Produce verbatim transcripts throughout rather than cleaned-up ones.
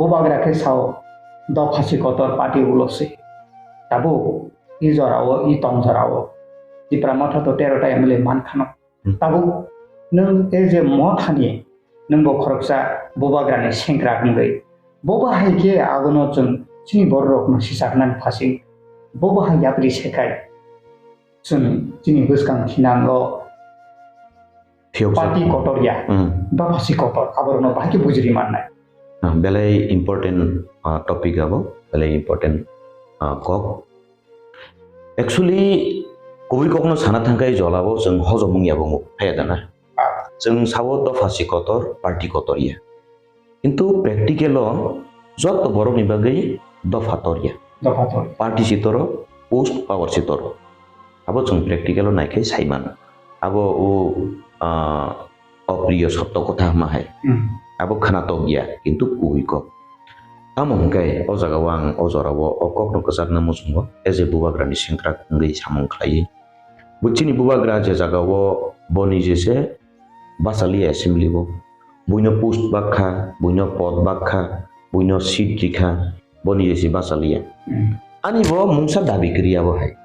Bubagra khe sao, dopha si kotor, party ulo si. Tabuk i jorao, i tong jorao Tipra Motha to tero ta M L A man khano. Hmm. Tabuk nwng e je Mothani nwng bo khoroksa Bubagrani sengkrak wngwi, bo bahai khe abono chwng chini bororokno sichaknani phasing, bo bahai yapri sekhai chwng chini bwskang thinango. Phiyok party kotor ya, hmm, dopha si kotor, aborokno bahai khe bujiri mannai. Ah, belai important, ah, topic abo, belai important, ah, kok. Actually, kubui kokno sana thangkhai jolabo chwng hojom wngya bo phaya dana. Ah. Chwng sao dopha si kotor, party kotor ya. Kintu practical o joto borokni bagwi dopha torya. Dopha torya. Party si toro, post power si toro. Abo chwng practical o naikhai sai mano. Abo o, ah, opriyo sotto kotha hwnma hai. Hmm. Abo khwnatok ya, kintu kubui kok. Tamo hwnkhe o jaga o ang o jora o o kokno kwchakna muchungo, as a Bubagrani sengkrak wngwi samung khlaiwi. Bo chini Bubagra je jaga o boni jese bachaliya assembly o. Buino post bakha, buino pod bakha, buino seat rikha, boni jesi bachaliya. Hmm. Ani bo mungsa dabi kwrwi abo hai.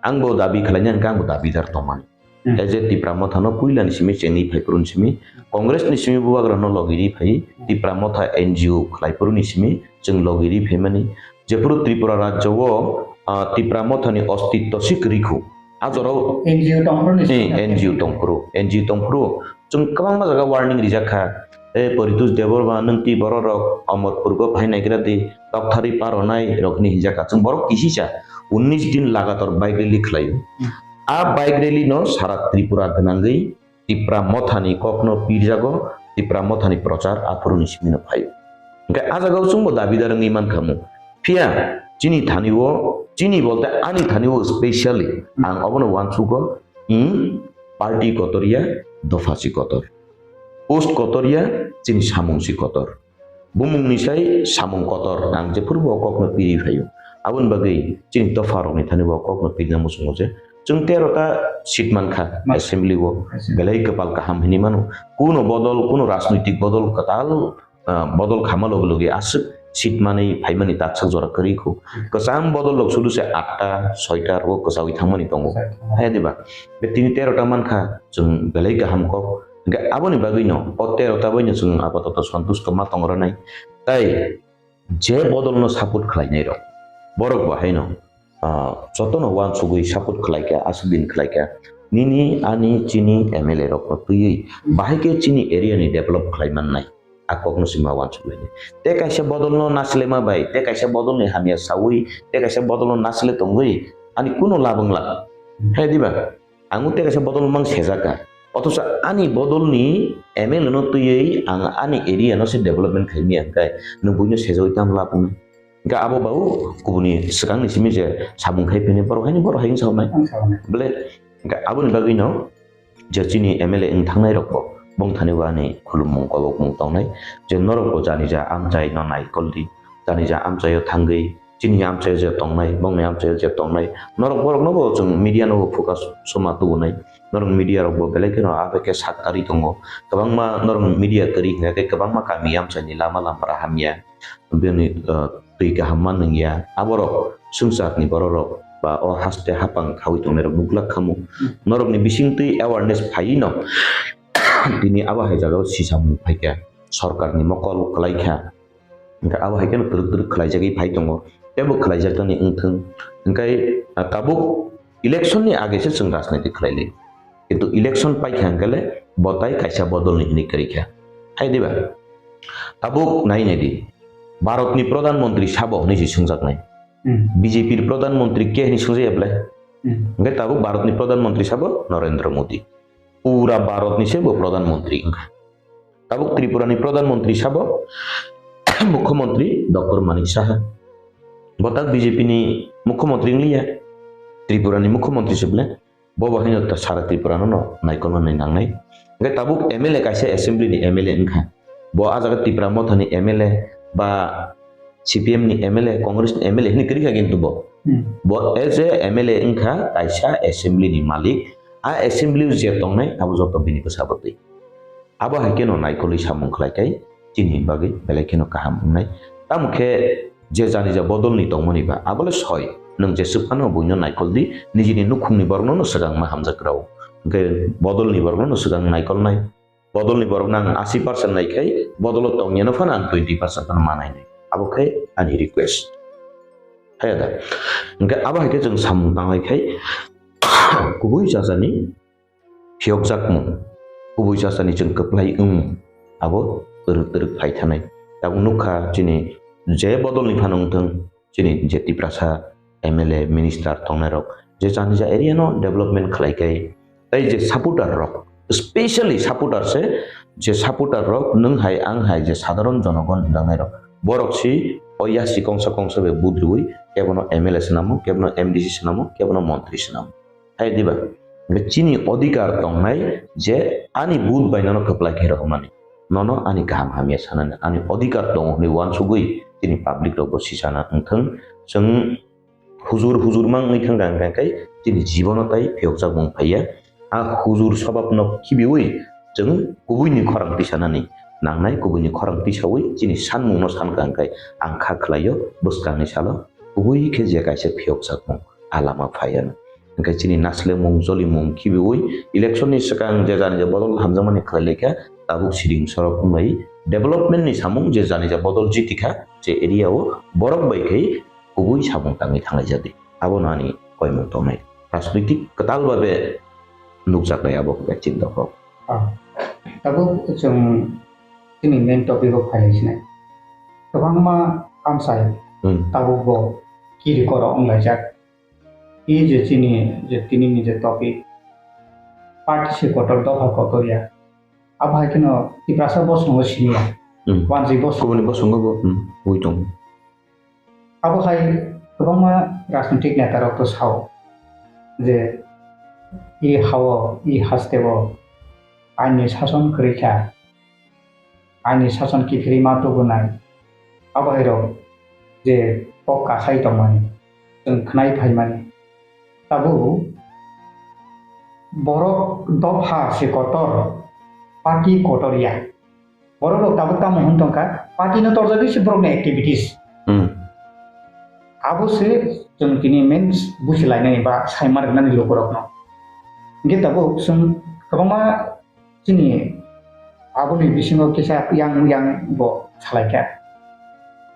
Ang bo dabi khlaina hwnkhe ang bo dabidar tongmani. Hmm. As a Tipra Motha no puila ni simi chengwi phai phuru ni simi, Congress ni simi Bubagra no logi ri phai, Tipra Motha N G O khlai phuru ni simi chwng logi ri phaimani. Jephuru Tripura rajyo o, ah, Tipra Motha ni ostitto si kwrwi khu. A jorao N G O tongphuru ni eh, simi. N G O tongphuru, N G O tongphuru. Chwng kwbangma jaga warning rijak kha. E Paritosh Debbarma, nwng twi bororok Amarpur go phai naigra di, tokthari paronai rok hinwi hinjak kha. Chwng borok kisisa unnish din lagatar bike rally khlaio. Hmm. A bike rally no sara Tripura gwnangwi Tipra Mothani kokno pirjago, Tipra Mothani prochar aphuru ni simi no phaio. Hwnkhe a jagao chwngbo dabidar wngwi mankha mu. Phiya chini thani o, chini bolte ani thani o specially ang obono uansugo, hmm, party kotor ya, dopha si kotor. Post kotor ya, chini samung si kotor. Bumung ni sai samung kotor, ang jephuru bo kokno piri phaio. Aboni bagwi chini dopha rokni thani bo kokno pirina muchungo je chwng tero ta seat mankha assembly o, belai kwpal kaham hinwi mano. Kuno bodol, kuno rajnoitik bodol kwtal ah, bodol khama logi logi aswk seat manwi phaimani taksa jora kwrwi khu. Kwcham bodol rok sudu se atta, soita rogo kwchawi thangmani tongo. Hai diba? Be tini tero ta mankha, chwng belai kaham kok. Hwnkhe aboni bagwino o tero ta baino chwng apatoto santusto ma tong rwnai. Tai je bodolno support khlainai rok, borok bo haino ah, jotono uansugwi support khlaikha, aswk din khlaikha. Nini, ani, chini M L A rokno twiwi bahai khe chini area ni develop khlai mannai. A kokno sima uansugwi. Tei kaisa bodolno nasilema bai, tei kaisa bodolni hamya sawi, tei kaisa bodolno nasile tongwi ani kuno lab wngla. Hai diba? Ang tei kaisa bodol mang sejak kha. Othocho ani bodolni M L A no twiwi ang ani area no se development khaimya hwnkhe nwng buino sejawi tamo lab wngnai? Hwnkhe abo ba o kubuni swkangni simi je samung khai phini borok haino borok hai wngsa hwnai. Wngsa hwnai. Bole hwnkhe aboni bagwino je chini M L A wng thangnai rokbo bongthani bo ani khulumung kobokmung tongnai je norokbo jani ja amchai no naikoldi, jani ja amchaio thangwi chini amchaio je tongnai, bongni amchaio je tongnai, norok borokno bo chwng media no bo focus soma tubunai, norok media rok bo belai kheno abekhe sak tari tongo, kwbangma norok media kwrwi hwnkhe kwbangma kami amchaini lama lampara hamya, bini, uh, twi kaham ma nungya, aborok swngcharni bororok ba o haste hapang khawi tongnairok nuglak khamu, norokni bisingtwi awareness phaino tini abo hai jagao sisamung phaikha, sorkarni mokol kwlaikha. Hwnkhe abo hai kheno twrwk twrwk khlaijagwi phai tongo, teibo khlaijaknani wngthwng. Hwnkhe, ah, tabuk election ni age se chwng rajniti khlai lai. Kintu election paikha hwnkhe le bo tai kaisa bodol ni hinwi kwrwi kha. Hai diba? Tabuk nai nai di. Bharat ni Pradhan Mantri sabo hinwi se swngjaknai. Hmm. B J P ni Pradhan Mantri khe hinwi swngjaya belai? Hmm. Hwnkhe tabuk Bharat ni Pradhan Mantri sabo Narendra Modi. Pura Bharat ni se bo Pradhan Mantri wngkha. Tabuk Tripura ni Pradhan Mantri sabo Mukhyamantri Doctor Manik Saha. Bo tak B J P ni Mukhyamantri wngliya. Tripura ni Mukhyamantri se bole. Bo bo haino ta sara Tripura no no naikolna nai nangnai. Hwnkhe tabuk M L A kaisa assembly ni M L A wngkha. Bo ah jaga Tipra Motha ni M L A ba C P M ni M L A, Congress ni M L A hinwi kwrwi kha kintu bo. Hmm. Bo as a M L A wngkha kaisa assembly ni malik. A assembly o je tongnai abo joto bini bwsa bwtwi. Abo hai kheno naikolwi samung khlai khe chini bagwi belai kheno kaham wngnai. Tamo khe je jani ja bodolni tongmani ba, abole soi, nwng jeswk phano buino naikol di, nijini nukhungni borokno no swkang ma hamjak rw. Hwnkhe bodolni borokno no swkang naikolnai, bodolni borokno ang asi percent naikhai, bodolo tongya no phano ang twenty percent phano manai nai. Abo khe ani request. Haya da. Hwnkhe abo hai khe chwng samung tanglai khai kubui jajani phiyokjakmung, kubui jajani chwng kwplai wngmung, abo twrwk twrwk phai thanai. Tabuk nukha chini je bodolni phano wngthwng, chini je Tiprasa M L A, minister tongnairok je jani ja area no development khlai khai, tei je supporter rok, specially supporter se, je supporter rok nwng hai ang hai je sadharon jonogon hwnjaknairok, borok si o yasi kongsa kongsa bai budriui kebono M L A swnamo, kebono M D C swnamo, kebono montri swnamo. Hai diba? Hwnkhe chini odhikar tongnai je ani vote bai nono kwplai khe rohormani, nono ani kaham hamya sanani, ani odhikar tongo hwnwi uansugwi chini public rokbo sisana wngthwng. Chwng hujur hujur mang wngwi thangkha, hwnkhe chini jibono tai phiyokjakmung phaiya. A hujur swbabno khibiui chwng kubuini khorang tisanani nangnai, kubuini khorang tisaui chini sanmungno sankha, hwnkhe ang kha khlaio bwskangni salo kubui khe je kaisa phiyokjakmung a lama phaiya. Hwnkhe chini naslemung, jolimung khibiui election ni swkang je jani ja bodol hamjakmani khlai laikha, tabuk siring sorok wnglai development ni samung je jani ja bodol jitikha je area o borok bai khai kubui samung tangwi thanglai jadi. Abono ani koimung tongnai. Rajnitik kwtal babe nukjaknai abo khe chinta kok. Ah, tabuk chwng chini main topic o phai lai sinai. Kwbangma amsai Hmm. tabuk bo kiri koro wnglaijak. I je chini je tini ni je topic, party se kotor, dopha kotor ya. Abo hai kheno Tiprasa bosongo siniya. Hmm. Wanjwi bosongo. Kubuni bosongo bo, hmm, wi tong. Abo hai kwbangma rajnitik neta rok to sao je i hao, i hasteo aini sason kwrwi kha. Aini sason kiphilwi ma tubunai. Abo hai rok je kok kasai tongmani, chwng khnai phaimani. Tabuk borok dopha se kotor, party kotor ya. Borok rok tabuk tamo hwn tongkha, party no torjagwi se borokni activities. Hmm. Abo se chwng tini main busi lainani ba saima rwnani lukurokno. Hwnkhe tabuk chwng kwbangma chini aboni bisingo kisa yang yang bo salaikha.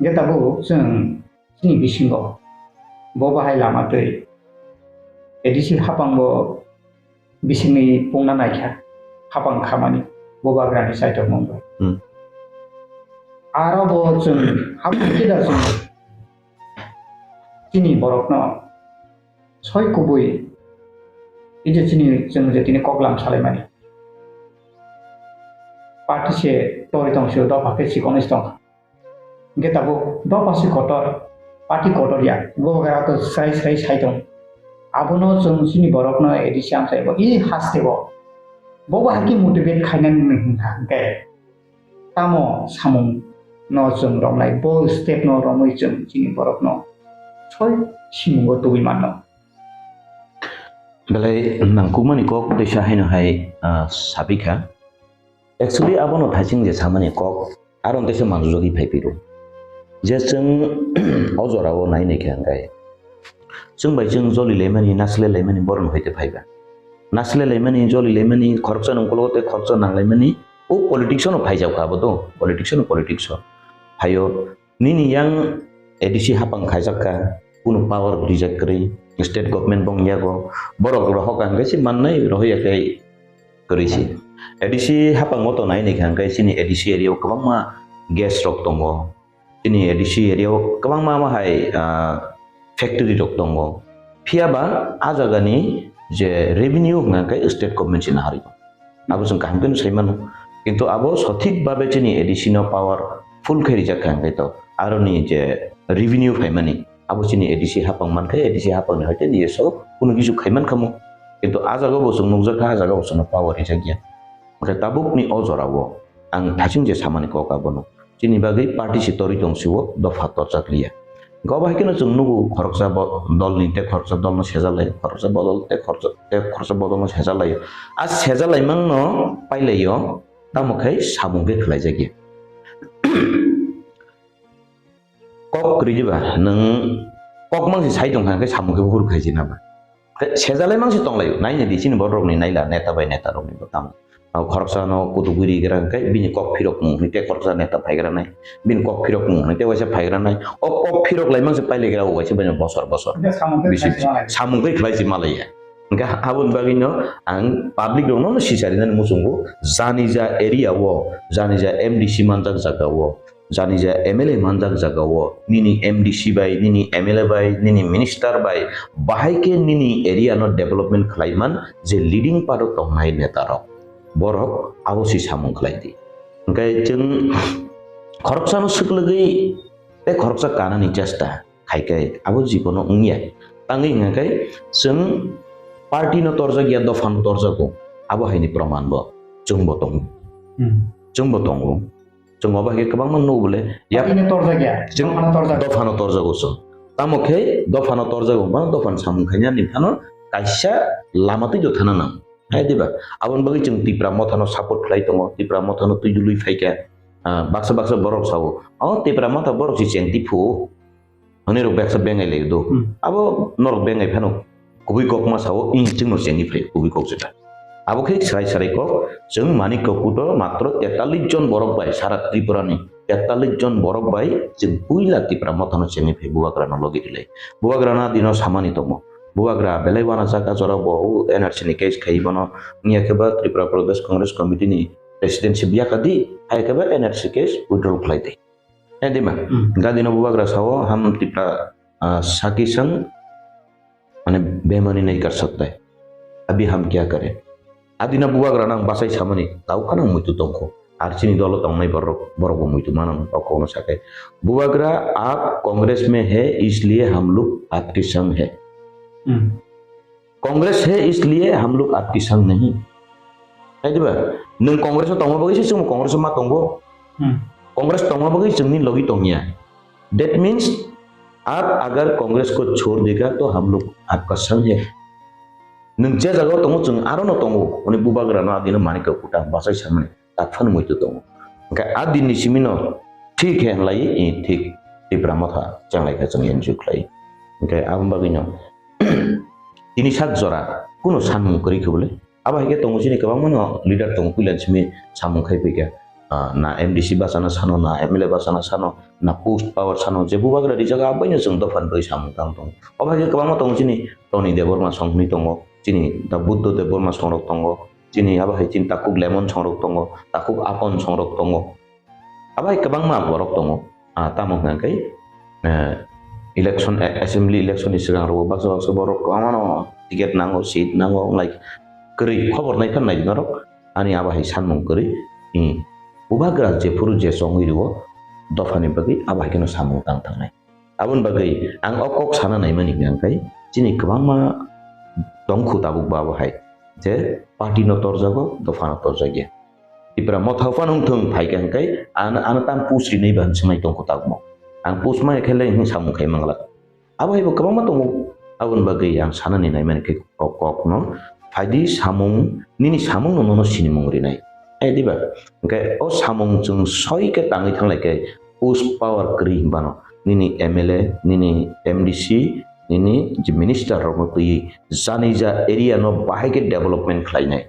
Hwnkhe tabuk chwng chini bisingo bo bahai lama twi A D C hapang bo bisingni pungna naikha, hapang khamani bo bagrani chaitokmung bai. Hmm. Aro bo chwng hapang kida chwng chini borokno soi kubui, ei je chini, chwng je tini koklam salaimani. Party se tori tong sio, dopha khe sikon is tong. Hwnkhe tabuk dopha se kotor, party kotor ya, bo gara to srai srai sai tong. Abono chwng chini borokno A D C amsai bo, i haste bo. Bo bo haki motivate khainani hwnkha hwnkhe. Tamo samung no chwng romnai, bo step no romwi chwng chini borok no soi simungo tubui manno. Belai nangkukmani kok teisa haino hai, ah, sapikha. Actually, abono thaising je samani kok, aro teisa manjujagwi phaiphiro. Je chwng o jorao nai naikha hwnkhe. Chwng bai chwng joli laimani, nasle laimani, borok no hoite phaiba. Nasle laimani, joli laimani, khoroksa ni ukologo tei khoroksa nang laimani, O politics-o no phaijak kha abo to, politics-o no politics-o. Phaio, nini yang A D C hapang khaijak kha, kunu power rijak kwrwi, state government bong yago, borok rohok ang khe se mannai, rohor ya khe kwrwi se. A D C hapang o to nai nai kha, hwnkhe chini A D C area o kwbangma gas rok tongo, Chini A D C area o kwbangma ma hai, ah, factory rok tongo. Phiya ba a jaga ni je revenue hwnkha khe state government se naharwi. Abo chwng kaham khe no sai mano. Kintu abo sothik babe chini A D C no power full khe rijak kha hwnkhe to aro ni je revenue phaimani abo chini A D C hapang mankhe A D C hapang ni hoite D S O kunu kisu khaiman khamo. Kintu a jaga bo chwng nukjak kha, a jaga bo chwngno power rijak ya. Hwnkhe tabuk ni o jora o ang thasing je samani kok abono. Chini bagwi party se torwi tong sio, dopha torjak liya. Hwnkhe obo hai kheno chwng nugo khoroksa bo-, dolni tei khoroksa dolno sejalai, khoroksa bodol tei khoroksa, tei khoroksa bodolno sejalai. A sejalaimangno pailaio, tamo khe samung khe khlaijak ya. Kok kwrwi diba, nwng kok mangsi sai tong kha, hwnkhe samung khe buphuru khaisi nama? Khe sejalai mangsi tonglaio, naina di chini borok rokni naila, neta bai neta rokni bo tamo. Ah, khoroksa no kutuk biri gra hwnkhe bini kok phirok mung hwnwi tei khoroksa neta phaigra nai, bini kok phirok mung hwnwi tei waisa phaigra nai. O kok phirok lai mangsi pailaigra o waisa bai bosor bosor. Hwnkhe samung khe bisi khlaisi malai. Samung khe khlaisi malaiya. Hwnkhe aboni bagwino ang public rokno sisa rinani muchungo, jani ja area o, jani ja M D C manjak jaga o, jani ja M L A manjak jaga o, nini M D C bai, nini M L A bai, nini minister bai, bahai khe nini area no development khlai man je leading part o tongnai neta rok, borok abo si samung khlai di. Hwnkhe chwng khoroksa no swklwgwi tei khoroksa kanani chesta khai khe abo jibono wngya. Tangwi hwnkha khe chwng party no torjak ya, dopha no torjago, abo haini proman bo chwngbo tongo. Hmm. Chwngbo tongo. Chwng obo hai khe kwbangma nugo bole, yak Party no torjak ya, chwng dopha no torjak. Dopha no torjago chwng. Tamo khe dopha no torjago, ba dopha ni samung khainani phano kaisa lama twi do thana nang. Hai diba? Aboni bagwi chwng Tipra Motha no support khlai tongo, Tipra Motha no twi dului phai kha. Ah, baksa baksa borok sao, "O Tipra Motha borok si cheng ti phu." Hwnwi rok baksa bengai lai do. Hmm. Abo norok bengai phano kubui kok ma sao, "Ing chwngno chengwi phai kubui kok jeta." Abo khe srai srai kok, chwng Manik Kakuto matro tetallis jon borok bai sara Tripura ni tetallis jon borok bai chwng puila Tipra Motha no chengwi phai Bubagra no logi rilai. Bubagra no adino samani tongo. Bubagra belai wana jaga jora bo N R C ni case khai bono wngya khe ba Tripura Pradesh Congress Committee ni presidency biyaka di, hai khe ba N R C case withdrawal khlai di. Hai di ma? Hmm. Gadino Bubagra sao, "Hum Tipra, ah, saki sang, mane bemani nahi kar sakta hai. Abhi hum kya kare?" Adina Bubagra nang bachai samani, tau khana muitu tongkho. Ar chini dolo tongnai borok, borok bo muitu mano, o kokno sakai. "Bubagra, aap Congress mein hai, isliye hum log aapke sang hai." Hmm. "Congress hai, isliye hum log aapke sang nahi." Hai diba? Nwng Congress o tongma bagwi se chwngbo Congress o ma tongo. Hmm. Congress tongma bagwi chwngni logi tongya. That means, aap agar Congress ko chhod dega to hum log aapka sang hai. Nwng je jaga o tongo chwng aro no tongo. Hwnwi Bubagra no adino Manik Kakuto bachai samani. Tak phano muitu tongo. Hwnkhe a dinni simi no thik he hwnlai, i thik Tipra Motha chenglai kha chwng N G O khlai. Hwnkhe aboni bagwi no tini sak jora kuno sanmung kwrwi khe bole. Abo hai khe tongo chini kwbangma no leader tongo puila ni simi samung khai phaikha. Ah, na M D C bachana sano, na M L A bachana sano, na post power sano, je Bubagra rijak abo bai no chwng dopha ni bagwi samung tang tongo. Abo hai khe kwbangma tongo chini Tony Debbarma song hwnwi tongo, chini da Buddha Debbarma songrok tongo. Chini abo hai chini takhuk Lemon songrok tongo, takhuk Apon songrok tongo. Abo hai kwbangma borok tongo. Ah, tamo hwnkha khe, eh, election, eh, assembly election ni swkang rogo baksa baksa borok kwbangma no ticket nango, seat nango, wng lai kwrwi khobor nai phano nai norok. Ani abo hai sanmung kwrwi, i Bubagra jephuru je chongwi rwo, dophani bagwi abo hai kheno samung tang thangnai. Aboni bagwi ang o kok sana naimani hwnkha khe, chini kwbangma tongkhu tabuk bo abo hai, je party no torjago, dopha no torjakya. Tipra Motha phano wngthung phaikha hwnkhe, ano, ano tang post rinai ba hwnwi swngnai tongkhu tabukmo. Ang post maya khe le hwnwi samung khai manglak. Abo hai bo kwbangma tongo. Aboni bagwi ang sanani naimani khe kok, kok no phaidi samung, nini samung no nono sinimung rinai. Hai diba? Hwnkhe o samung chwng soi khe tangwi thanglai khe post power kwrwi hinbano nini M L A, nini M D C, nini je minister rokno twiwi jani ja area no bahai khe development khlainai.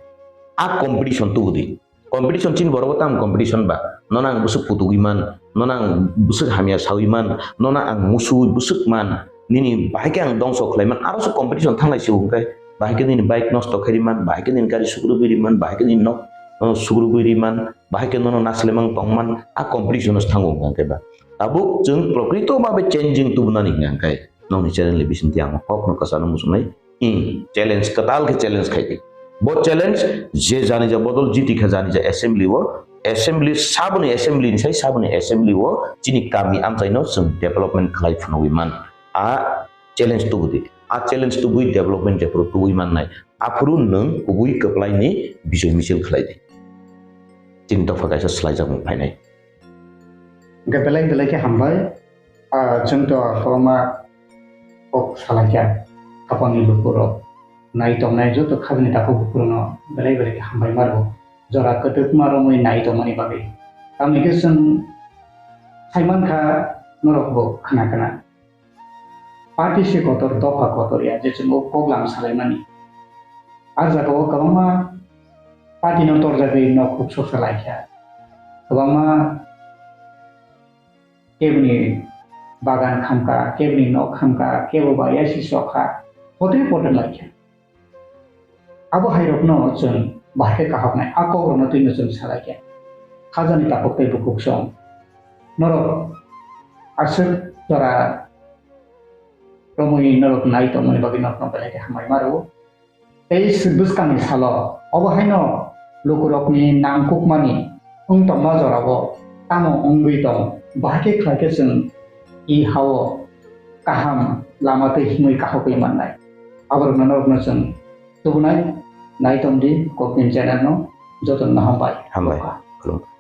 A competition tubudi. Competition chini borok bo tamo competition ba? Nono ang bwswk kutugwi man, nono ang bwswk hamya sawi man, nono ang musuwi bwswk man, nini bahai khe ang dongso khlai man, aro se competition thanglai se hwnkhe, bahai khe nini bike nosto khairi man, bahai khe nini gari sukrubwi ri man, bahai khe nini nok, uh, sukrubwi ri man, bahai khe nono naslemang tong man, a competition o se thango hwnkhe ba. Tabuk chwng prokrito babe changing tubunani hwnkhe, nokni channel ni bisingtwi ang kokno kwchano muchungnai. Hmm, challenge, kwtal khe challenge khai di. Bo challenge je jani ja bodol jiti kha jani ja assembly o, assembly saboni assembly ni sai saboni assembly o chini kami amchai no chwng development khlai phunugwi man. A challenge tubudi. A challenge tubui development jephuru tubui mannai. Aphuru nwng kubui kwplai ni bijoy misil khlai di. Chini dopha kaisa swlaijakmung phainai. Hwnkhe belai belai khe hambai. Ah, chwng to kwbangma kok salaikha, khapangni lukurok, nai tongnai joto khapangni takhuk bukurono belai belai khe hambai ma rwo, jora kwtwkma romwi nai tongmani bagwi. Tamni khe chwng sai mankha, norok bo khna khna. Party se kotor, dopha kotor ya, je chwng o kok lam salaimani. A jaga o kwbangma party no torjagwi nok kuk sok salai kha. Kwbangma keboni bagan khamkha, keboni nok khamkha, kebo ba yasi sokha, potre potre lai kha. Abo hairokno chwng bahai khe kahoknai, a kokrokno twino chwng salai khe. Khajani takhuk tei bukhuk song. Norok aswk jora romwi norok nai tongmani bagwi norokno belai khe hambai ma rwo. Tei bwskangni salo obo haino lukurokni nangkukmani wng tongma jorao tamo wngwi tong, bahai khe khlai khe chwng i ha-o kaham lama tei himwi kahokwi mannai. Aborokno norokno chwng tubunai, nai tongdi Koktin channel no, jotono hambai. Hambai. Khulumkha.